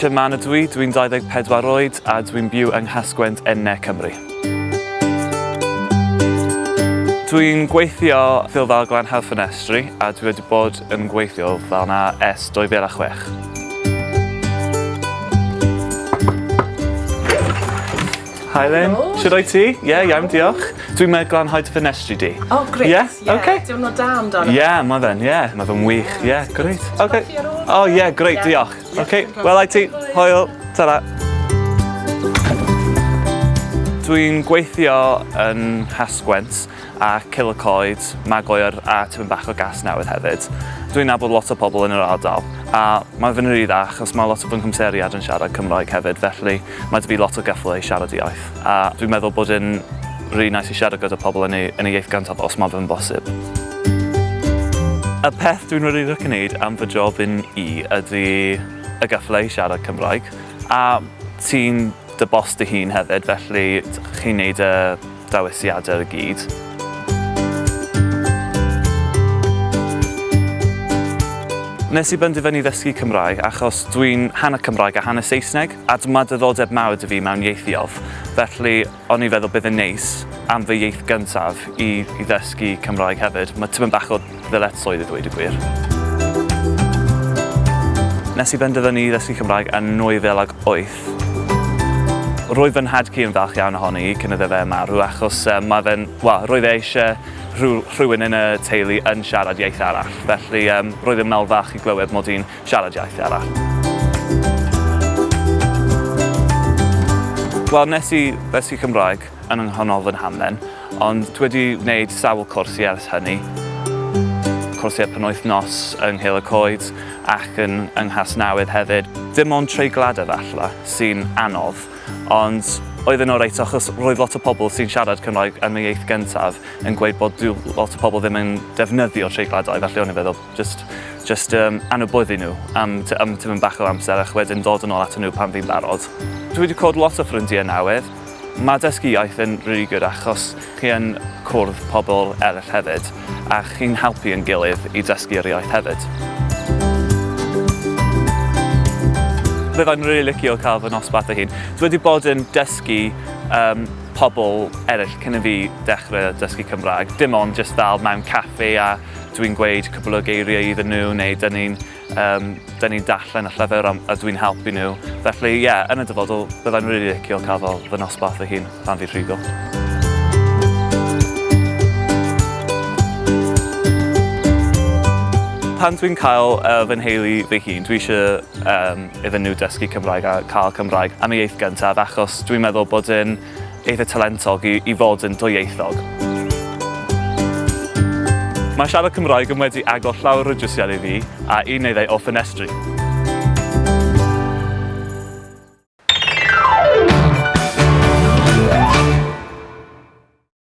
Richard Mann ydw i, dwi'n 24 oed a dwi'n byw yng Nghasgwent yn Ne Cymru. Dwi'n gweithio fel fel glanhawr ffenestri a dwi wedi bod yn gweithio fel 'na ers 2006. Hi Lynn, shwt wyt ti? Ie, iawn, diolch. Dwi'n meddwl glanhau dy ffenestri di. Oh, grêt. Ie? Ie. Oce. Diwrnod da amdano. Ie, mae fe'n, ie, mae fe'n wych, ie, grêt. Oce. Coffi ar ôl? O ie, grêt, Ie. diolch. Ie, Oce, dim problem. welai ti. Hwyl, tara. Dwi'n gweithio yn Nghasgwent a Cil y Coed, Magoer a tipyn bach o gas newydd hefyd. Dwi'n nabod lot o pobl yn yr ardal a mae fe'n rili dda achos mae lot o fy nghymseriad yn siarad Cymraeg hefyd felly mae 'da fi lot o gyfle i siarad iaith a dwi'n meddwl bod e'n rili nice i siarad gyda pobl yn eu, yn eu iaith gyntaf os mae fe'n bosib. Y peth dwi'n rili licio gwneud am fy job yn i ydy y gyfle i siarad Cymraeg a ti'n dy boss dy hun hefyd felly chi'n neud y dewisiadau i gyd. Nes i benderfynu ddysgu Cymraeg achos dwi'n hanner Cymraeg a hanner Saesneg a dyma diddordeb mawr 'da fi mewn ieithiodd. Felly o'n i'n feddwl bydd yn neis am fy ieith gyntaf i, i ddysgu Cymraeg hefyd. Mae tipyn bach o ddyletswydd i ddweud y gwir. Nes i benderfynu i ddysgu Cymraeg yn 2008. Roedd fy nhad-cu yn falch iawn ohoni i cyn iddo fe marw achos um, mae fe'n, wel, roedd e eisiau rhyw, rhywun yn y teulu yn siarad iaith arall. Felly um, roedd e'n mawr falch i glywed mod i'n siarad iaith arall. Wel, nes i ddysgu Cymraeg yn yng nghanolfan hamdden, ond dwi wedi gwneud sawl cwrs i ers hynny. Cwrsiau penwythnos yng Nghil y Coed ac yn yng Nghasnewydd hefyd. Dim ond treigladau falle sy'n anodd, ond oedd yn oreit achos roedd lot o pobl sy'n siarad Cymraeg yn eu iaith gyntaf yn gweud bod dyw lot o pobl ddim yn defnyddio treigladau, felly o'n i'n feddwl just, just um, anwybyddu nhw am, am tipyn bach o amser ac wedyn dod yn ôl atyn nhw pan fi'n barod. Dwi wedi cwrdd lot o ffrindiau newydd. Mae dysgu iaith yn really good achos chi yn cwrdd pobl eraill hefyd a chi'n helpu yn gilydd i dysgu'r iaith hefyd. Byddai'n rili licio cael fy nosbarth fy hun. Dwi wedi bod yn dysgu um, pobl eraill cyn i fi dechrau dysgu Cymraeg. Dim ond jyst fel mewn caffi a dwi'n gweud cwpl o geiriau iddyn nhw neu dyn ni'n um, dyn ni'n darllen y llyfr a, a dwi'n helpu nhw. Felly ie, yeah, yn y dyfodol byddai'n rili licio cael fel fy nosbarth fy hun pan fi'n rhugl. Pan dwi'n cael uh, fy nheulu fy hun, dwi eisiau um, iddyn nhw dysgu Cymraeg a cael Cymraeg am ei iaith gyntaf achos dwi'n meddwl bod yn eitha talentog i, i fod yn dwyieithog. Mae siarad Cymraeg yn wedi agor llawer o drisiau i fi a un neu ddau o ffenestri.